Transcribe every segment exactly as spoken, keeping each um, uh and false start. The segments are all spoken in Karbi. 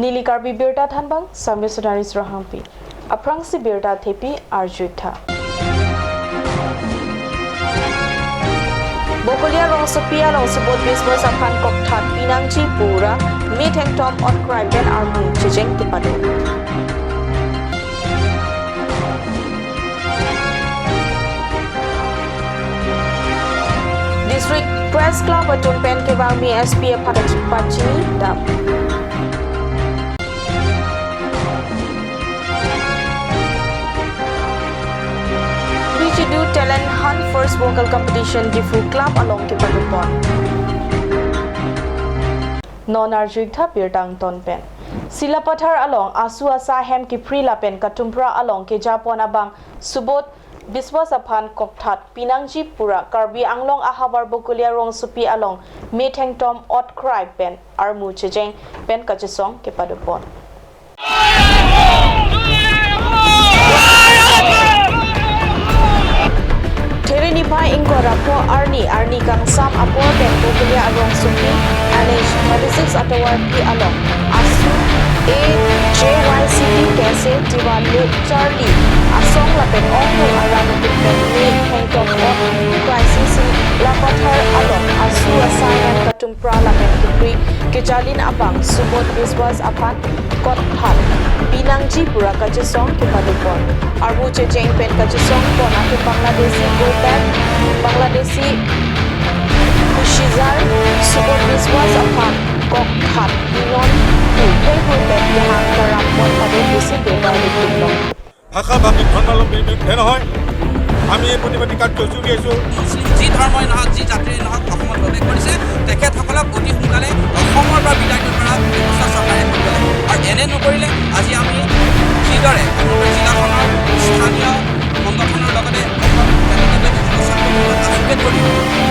Neli Karbi Birta thanbang, sambil Sunaris Rohangpi. Aphrangsi birta thepi arju-ik tha. Bokolia rongsopi along subot biswas aphan kokthat pinangji pura methengthom otkrai pen armu checheng kepado. District Press Club atum pen kevangmi S P aphan pachini dam. Bichidu Talent Hunt First Vocal Competition Diphu Club along kepadopon. Non arju-ik tha birta angton pen. Silapathar along asu asa ahem kiphri lapen katumpra along kejapon abang subot biswas aphan kokthat pinangji pura Karbi Anglong ahavar Bokolia rongsopi along methengthom otkrai pen armu checheng pen kachesong kepadopon. There niphai ingkoi ra pho arni, arni kangsam apor pen Bokolia arongsopi N H thirty-six atovarpi along asu A J Y C P Kese Tiwa Lut Charli asong lapen ongdung arat atum pen methengthom otkrai isi Silapathar along asu asa ahem katumpra lapen kiphri kejalin abang subot biswas aphan kokthat pinangji pura kachesong kepadopon. Armu checheng pen kachesongpon atum Bangladeshi Go Back, Bangladeshi Kushizar, subot biswas aphan kokthat pinon pu phehur pen kehang karampon pado pusi birta ripdunlo. ভাষা ভাষিক ধৰ্মাৱলম্বীৰ বিৰুদ্ধে নহয়। আমি এই প্ৰতিবাদী কাৰ্যসূচী উলিয়াইছোঁ। মুছলিম যি ধৰ্মই নহওক, যি জাতিৰে নহওক, অসমত প্ৰৱেশ কৰিছে, তেখেতসকলক অতি সোনকালে অসমৰ পৰা বিতাড়িত কৰাৰ ব্যৱস্থা চৰকাৰে কৰিব লাগে। আৰু এনে নকৰিলে আজি আমি যিদৰে সমগ্ৰ জিলাখনৰ স্থানীয় সংগঠনৰ লগতে অসম জাতীয়তাবাদী যুৱ সংঘৰ আছুকে ধৰি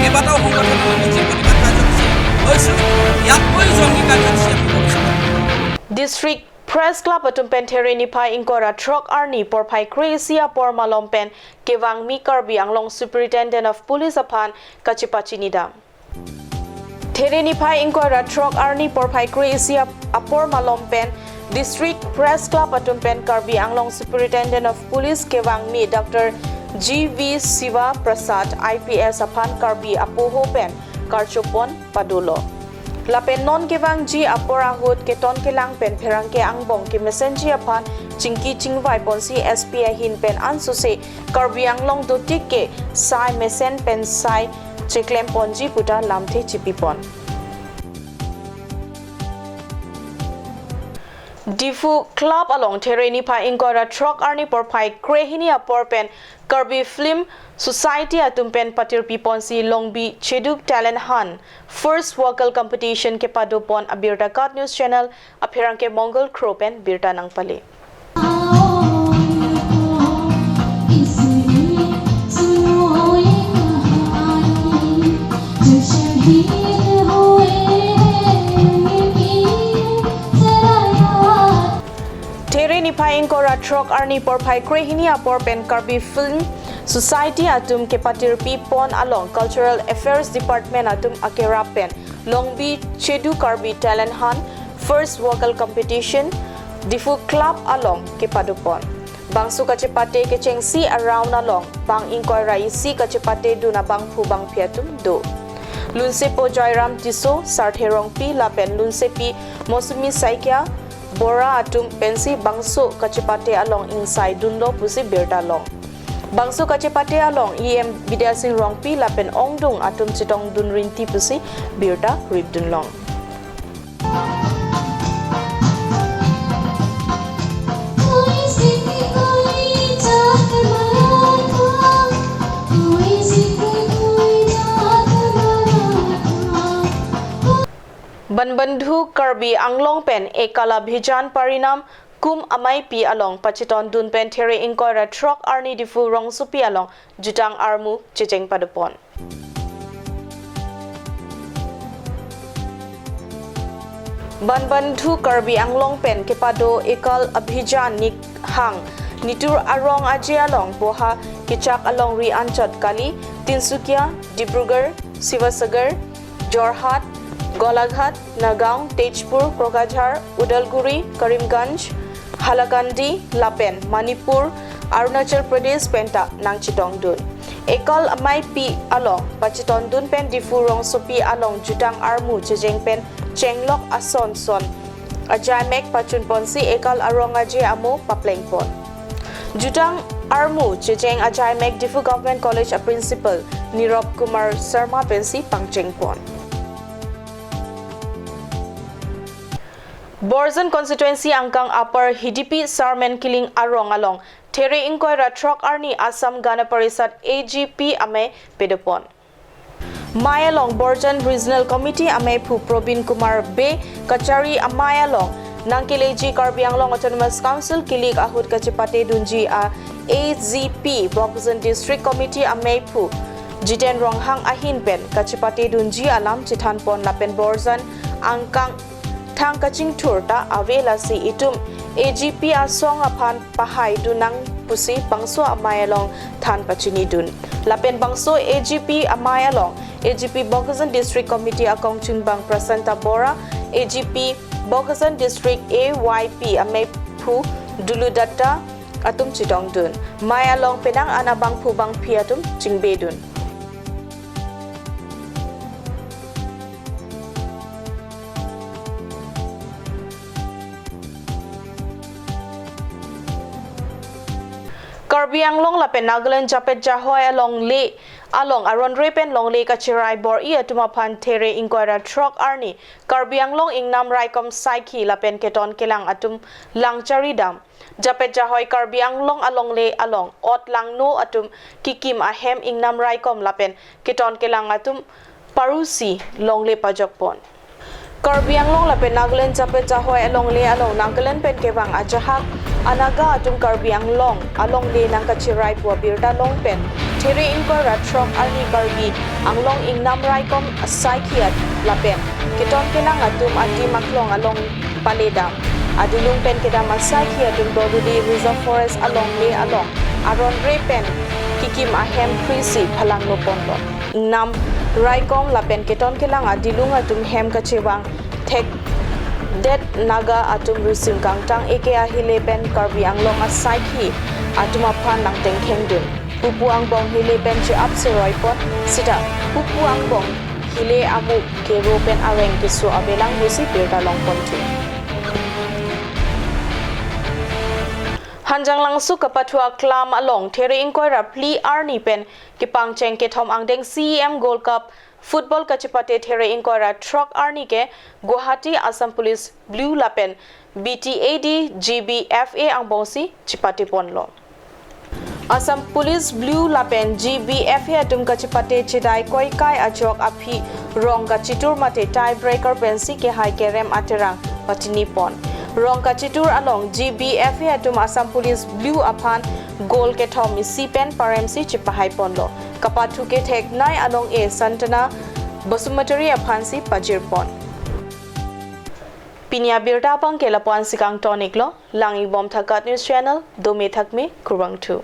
কেইবাটাও সংগঠনে আমি যি প্ৰতিবাদ কাৰ্যসূচী লৈছোঁ, ইয়াতকৈ জংগী কাৰ্যসূচী আমি ভৱিষ্যতে District Press Club atum pen there niphai ingkoi ra throk arni porphai kre-isi apor malom pen kevangmi Karbi Anglong Superintendent of Police aphan kachepachini dam. There niphai ingkoi ra throk arni porphai kre-isi ap-, apor malom pen District Press Club atum pen Karbi Anglong Superintendent of Police kevangmi Doctor G V Siva Prasad I P S aphan Karbi apoho pen karchopon padolo. Lapen non kevangji apor ahut keton kelang pen pherangke angbong kemesenji aphan chingki chingvai ponsi S P ahin pen ansose Karbi Anglong dotik ke sai mesen pen sai cheklem ponji puta lamthe chipipon. Diphu Club along there niphai ingkoi ra throk arni porphai krehini apor pen Karbi Film Society atum pen patirpi ponsi Longbi Cheduk Talent Hunt First Vocal Competition kepadopon abirta KAT News Channel apherangke Mongol Kro pen birta nangpale. There niphai ingkoi ra throk arni porphai krehini apor pen Karbi Film Society atum kepatirpi pon along Cultural Affairs Department atum akerap pen Longbi Chedu Karbi Talent Hunt First Vocal Competition Diphu Club along kepadopon. Bangso kachepate kechengsi a-round along bang ingkoi ra isi kachepate dun abangphu bangphi atum do. Lunsepo Joyram Tisso, Sarthe Rongpi lapen lunsepi Mosumi Saikia Bora atum pensi bangso kachepate along ingsai dunlo pusi birta long. Bangso kachepate along E M Bidya Sing Rongpi lapen ongdung atum chetong dun rinti pusi birta ripdun long. Banbandhu Karbi Anglong pen Ekal Abhijan Parinam kum amaipi along pacheton dun pen there ingkoi ra throk arni Diphu rongsopi along jutang armu checheng padopon. Banbandhu Karbi Anglong pen kepado Ekal Abhijan nikhang nitur arong aje along poha kechak alongri anchot kali Tinsukia, Dibrugarh, Sivasagar, Jorhat, Golaghat, Nagaon, Tezpur, Kokrajhar, Udalguri, Karimganj, Hailakandi lapen Manipur, Arunachal Pradesh penta nangchetongdun. Ekal amaipi along pachetongdun pen Diphu rongsopi along jutang armu chejeng pen chenglok ason son ajaimek pachunponsi ekal arong aje amo paplengpon. Jutang armu chejeng ajaimek Diphu Government College a Principal Nirop Kumar Sharma pensi pangchengpon. Borjan constituency angkang Upper Hidipi Sarmen Kiling arong along There ingkoi ra throk arni Assam Gana Parishad A G P amei padopon. Mei along Borjan Regional Committee ameiphu Probin Kumar Bey kachari amei along nangkeleji Karbi Anglong Autonomous Council kilik ahut kachepatedunji a A G P Bokajan District Committee ameiphu Jiten Ronghang ahin pen kachepatedunji alam chethanpon lapen Borjan angkang thang kachingthur ta ave, lasi itum A G P asong aphan pahaidun nang pusi bangso amei along than pachinidun. Lapen bangso A G P amei along A G P Bokajan District Committee akongchungbang Prasanta Bora, A G P Bokajan District A Y P ameiphu Dulu Datta atum chetongdun. Mei along penang an abangphu bangphi atum chingbedun. Karbi Anglong lapen Nagaland japet jahoi alongle along aron re pen longle kacherai bor-i atum aphan There ingkoi ra throk arni Karbi Anglong Ingnam Raikom Saikhi lapen Keton Kelang atum lang charidam. Japet jahoi Karbi Anglong alongle along ot langno atum kikim ahem Ingnam Raikom lapen Keton Kelang atum parusi longle pajokpon. Karbi Anglong lapen Nagaland japet jahoi alongle along Nagaland pen kevang ajahak aNaga atum Karbi Anglong alongle nangkacherai pu abirta long pen There ingkoi ra throk arni Karbi Anglong Ingnam Raikom Saikhi lapen Keton Kelang atum adim aklong along paledam. Adilung pen kedam asaikhi atum Broduli Reserve Forest alongle along aron re pen kikim ahem phruisi phalangno ponlo. Ingnam Raikom lapen Keton Kelang adilung atum hem kachevang thekdet Naga atum risim kangtang eke ahile pen Karbi Anglong asaikhi atum aphan nangtengkhengdun. Pupu angbong hile pen che-ap seroipon sita pupu angbong hile amu kero pen areng keso avelang pusi birta longponthu. Hanjanglangso kapathu aklam along There ingkoi ra phli arni pen kepangcheng kethom angdeng C E M Gold Cup Football kachepate There ingkoi ra throk arni ke Guwahati Assam Police Blue lapen B T A D G B F A angbongsi chepateponlo. Assam Police Blue lapen G B F A atum kachepate chedai koikai ajok aphi rong kachitur mate tie breaker pensi kehai kerem aterang pachinipon. Rong kachitur along G B F A atum Assam Police Blue aphan goal kethom isi pen paremsi chepahaiponlo. Kapathu ke theknei anong-e Santana Basumatary aphansi pajirpon. Pini abirta abang ke lapu-ansi kangtoniklo, lang-ibom tha KAT News Channel, dome thakme, kurvangthu.